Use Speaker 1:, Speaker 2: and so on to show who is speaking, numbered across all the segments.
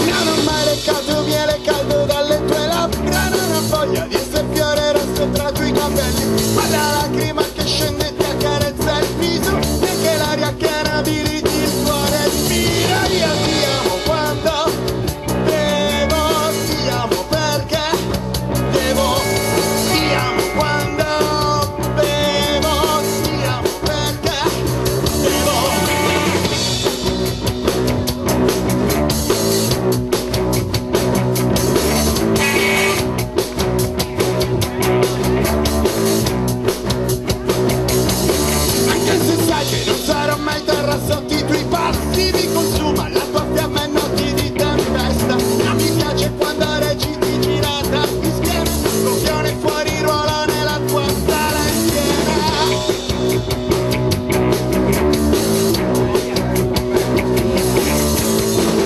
Speaker 1: Non ho mai leccato miele caldo dalle tue labbra, non ho voglia di essere fiore rosso tra i tuoi capelli. Ma la lacrima che scende ti accarezza il viso, neanche l'aria che abiliti il tuo respiro. Io ti amo quando bevo, ti amo perché devo, ti amo quando bevo, ti amo perché devo. Anche se sai che non sarò mai terra sotto i tuoi passi, mi consuma la tua fiamma e notti di tempesta. Non mi piace quando reciti girata di schiena, copione fuori ruolo nella tua sala in piena.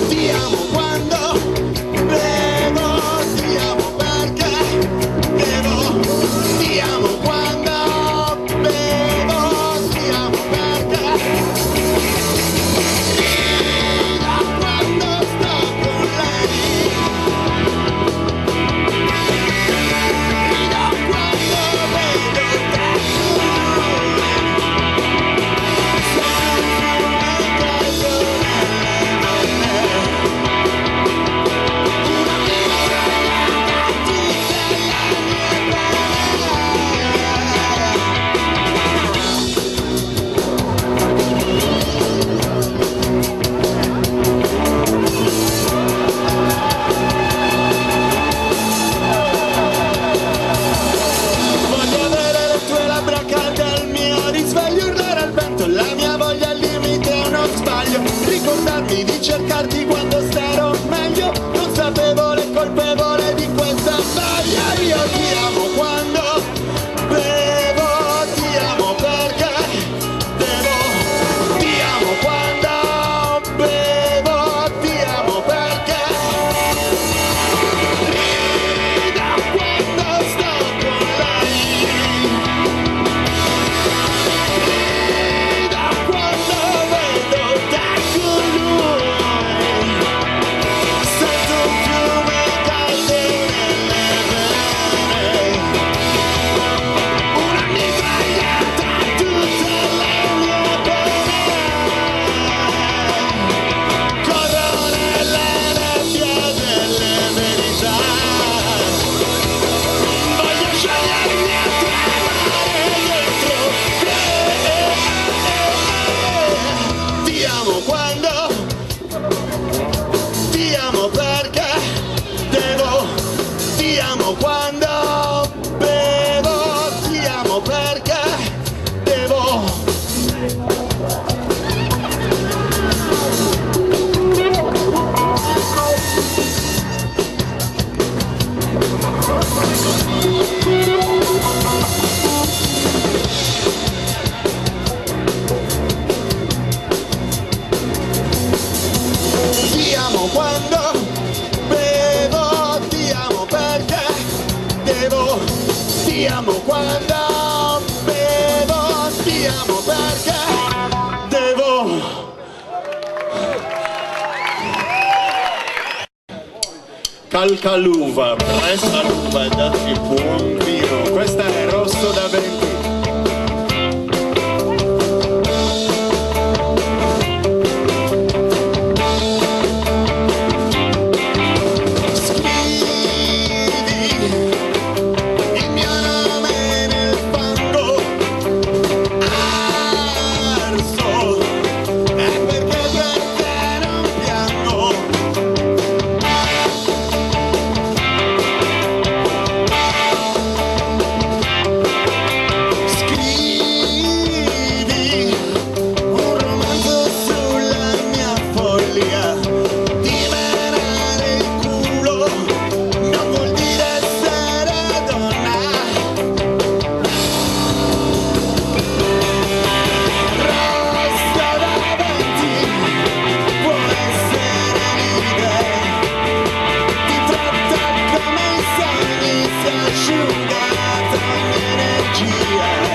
Speaker 1: Ti amo quando bevo, ti amo perché devo, ti amo quando bevo, ti amo perché rido quando sto con lei, rido quando vedo te con lui, sento un fiume caldo nelle vene. Una mitragliata tutte le mie pene. Voglio avere le tue labbra calde al mio risveglio, urlare al vento, la mia voglia al limite è uno sbaglio. Ricordarmi di cercarti quando starò meglio, consapevole e colpevole di questa sbaglia. Io ti amo quando bevo, ti amo perché devo, ti amo quando bevo, ti amo perché rido quando sto con lei. Rido quando vedo te con lui, sento un fiume caldo nelle vene, una mitragliata tutte le mie pene, corro nella nebbia delle verità, voglio sciogliermi a tremare dentro te. Ti amo quando, ti amo perché devo, ti amo quando bevo, ti amo perché devo. Ti amo quando bevo, ti amo perché devo, ti amo quando bevo, ti amo perché devo.
Speaker 2: Calca l'uva, pressa l'uva e dacci buon vino. Questa è Rosso da 20.
Speaker 1: Scrivi il mio nome nel fango arso, è perché per te non piango.
Speaker 2: magia.